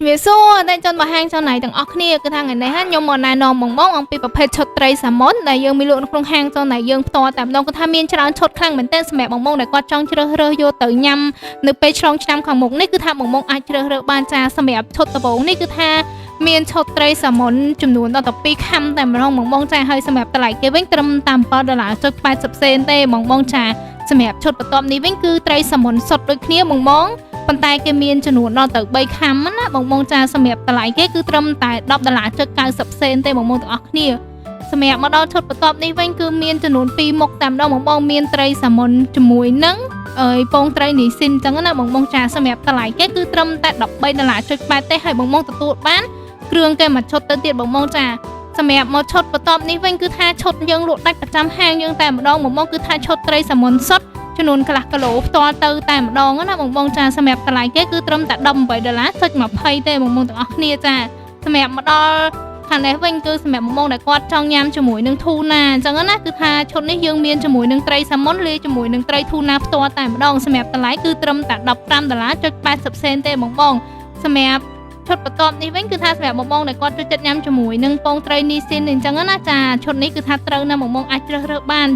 ជំរាបសួរអតិថិជនរបស់ហាងចៅណៃទាំងអស់គ្នាគឺថាថ្ងៃនេះខ្ញុំមកណែនាំបងបងអំពីប្រភេទឈុតត្រីសាម៉ុនដែលយើងមានលក់នៅក្នុងហាងចៅណៃយើងផ្ទាល់តែម្ដងគឺថាមានច្រើនឈុតខ្លាំងមែនទែនសម្រាប់បងបងដែលគាត់ចង់ជ្រើសរើសយកទៅញ៉ាំនៅពេលឆ្លងឆ្នាំខាងមុខនេះគឺថាបងបងអាចជ្រើសរើសបានចាសម្រាប់ឈុតដំបូងនេះគឺថាមានឈុតត្រីសាម៉ុនចំនួនដល់12ខាំតែម្ដងបងបងចាហើយសម្រាប់តម្លៃគេវិញត្រឹមតែ7ដុល្លារចុច80សេនទេបងបងចាសម្រាប់ឈុតបន្ទាប់នេះវិញគឺត្រីសាម៉ុនសុទ្ធដូចគ្នាបងបង ប៉ុន្តែគេមានចំនួនដល់ទៅ3ខាំណាបងបងចាសម្រាប់តម្លៃគេគឺត្រឹមតែ10ដុល្លារចុច90សេនទេបងបងទាំងអស់គ្នាសម្រាប់មកដល់ឈុតបន្ទាប់នេះវិញគឺមានចំនួន2មុខតែម្ដងបងបងមានត្រីសាម៉ុនជាមួយនឹងអើយពងត្រីនីស៊ីនអញ្ចឹងណាបងបងចាសម្រាប់តម្លៃគេគឺត្រឹមតែ13ដុល្លារចុច8ទេហើយបងបងទទួលបានគ្រឿងគេមួយឈុតទៅទៀតបងបងចាសម្រាប់មកឈុតបន្ទាប់នេះវិញគឺថាឈុតយើងលក់ដាច់ប្រចាំហាងយើងតែម្ដងបងបងគឺថាឈុតត្រីសាម៉ុនសុទ្ធ ចំនួនកន្លះគីឡូផ្ទាល់ទៅតែម្ដងណាបងបងចាសម្រាប់តម្លៃគេគឺត្រឹមតែ18ដុល្លារចុច20ទេបងបងទាំងអស់គ្នាចាសម្រាប់មកដល់ខាងនេះវិញគឺសម្រាប់បងបងដែលគាត់ចង់ញ៉ាំជាមួយនឹងធូណាអញ្ចឹងណាគឺថាឈុតនេះយើងមានជាមួយនឹងត្រីសាម៉ុនលាយជាមួយនឹងត្រីធូណាផ្ទាល់តែម្ដងសម្រាប់តម្លៃគឺត្រឹមតែ15ដុល្លារចុច80សេនទេបងបងសម្រាប់ឈុតបន្ទាប់នេះវិញគឺថាសម្រាប់បងបងដែលគាត់ចូលចិត្តញ៉ាំជាមួយនឹងពងត្រីនីស៊ីនអញ្ចឹងណាចាឈុតនេះគឺថាត្រូវណាស់បងបងអាចជ្រើសរើសបាន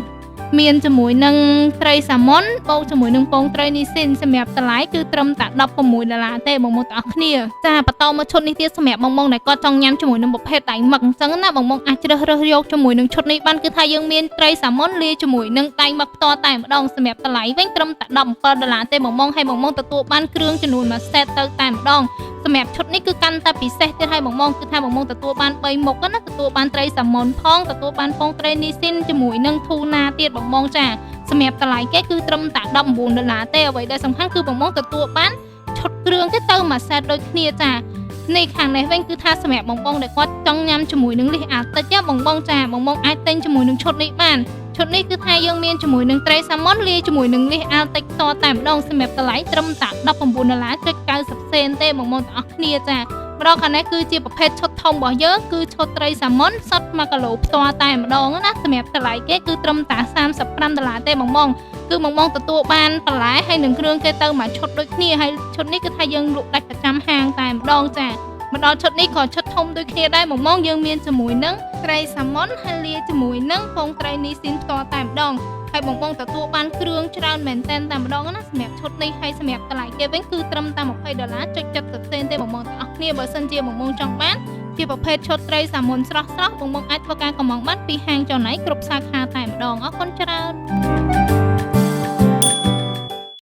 មានជាមួយនឹងត្រីសាម៉ុនបូកជាមួយនឹងពងត្រីនីស៊ីនសម្រាប់តម្លៃគឺត្រឹមតែ16ដុល្លារទេបងប្អូនទាំងអស់គ្នាចាបន្តមកឈុតនេះទៀតសម្រាប់បងបងដែលគាត់ចង់ញ៉ាំជាមួយនឹងប្រភេទដៃមឹកអញ្ចឹងណាបងបងអាចជ្រើសរើសយកជាមួយនឹងឈុតនេះបានគឺថាយើងមានត្រីសាម៉ុនលាយជាមួយនឹងដៃមឹកផ្ទាល់តែម្ដងសម្រាប់តម្លៃវិញត្រឹមតែ17ដុល្លារទេបងបងហើយបងបងទទួលបានគ្រឿងចំនួនមួយសេតទៅតែម្ដងសម្រាប់ឈុតនេះគឺកាន់តែពិសេសទៀតហើយបងបងគឺថាបងបងទទួលបាន3មុខណាទទួលបានត្រីសាម៉ុនផងទទួលបានពងត្រីនីស៊ីនជាមួយនឹងធូណាទៀតបងបងចាសម្រាប់តម្លៃគេគឺត្រឹមតែ19ដុល្លារទេអ្វីដែលសំខាន់គឺបងបងទទួលបានឈុតគ្រឿងគេទៅមួយសេតដូចគ្នាចានេះខាងនេះវិញគឺថាសម្រាប់បងបងដែលគាត់ចង់ញ៉ាំជាមួយនឹងលិះអាទិចបងបងចាបងបងអាចទិញជាមួយនឹងឈុតនេះបានឈុតនេះគឺថាយើងមានជាមួយនឹងត្រីសាម៉ុនលាយជាមួយនឹងលិះអាទិចតតែម្ដងសម្រាប់តម្លៃត្រឹមតែ19ដុល្លារចុច90សេនទេបងបងទាំងអស់គ្នាចាម្ដងខាងនេះគឺជាប្រភេទឈុតធំរបស់យើងគឺឈុតត្រីសាម៉ុនសុទ្ធ1គីឡូផ្ទាល់តែម្ដងណាសម្រាប់តម្លៃគេគឺត្រឹមតែ35ដុល្លារទេបងបងគឺបងបងទទួលបានបន្លែហើយនឹងគ្រឿងគេទៅមួយឈុតដូចគ្នាហើយឈុតនេះគឺថាយើងលក់ដាច់ប្រចាំហាងតែម្ដងចាមកដល់ឈុតនេះក៏ឈុតធំដូចគ្នាដែរបងបងយើងមានជាមួយនឹងត្រីសាម៉ុនហើយលាយជាមួយនឹងពងត្រីនីស៊ីនផ្ទាល់តែម្ដងហើយបងបងទទួលបានគ្រឿងច្រើនមែនទែនតែម្ដងណាសម្រាប់ឈុតនេះហើយសម្រាប់តម្លៃគេវិញគឺត្រឹមតែ20ដុល្លារចុច70សេនទេបងបងទាំងអស់គ្នាបើសិនជាបងបងចង់បានជាប្រភេទឈុតត្រីសាម៉ុនស្រស់ស្រស់បងបងអាចធ្វើការកម្ម៉ង់បានពីហាងចៅណៃគ្រប់សាខាតែម្ដងអរគុណច្រើន។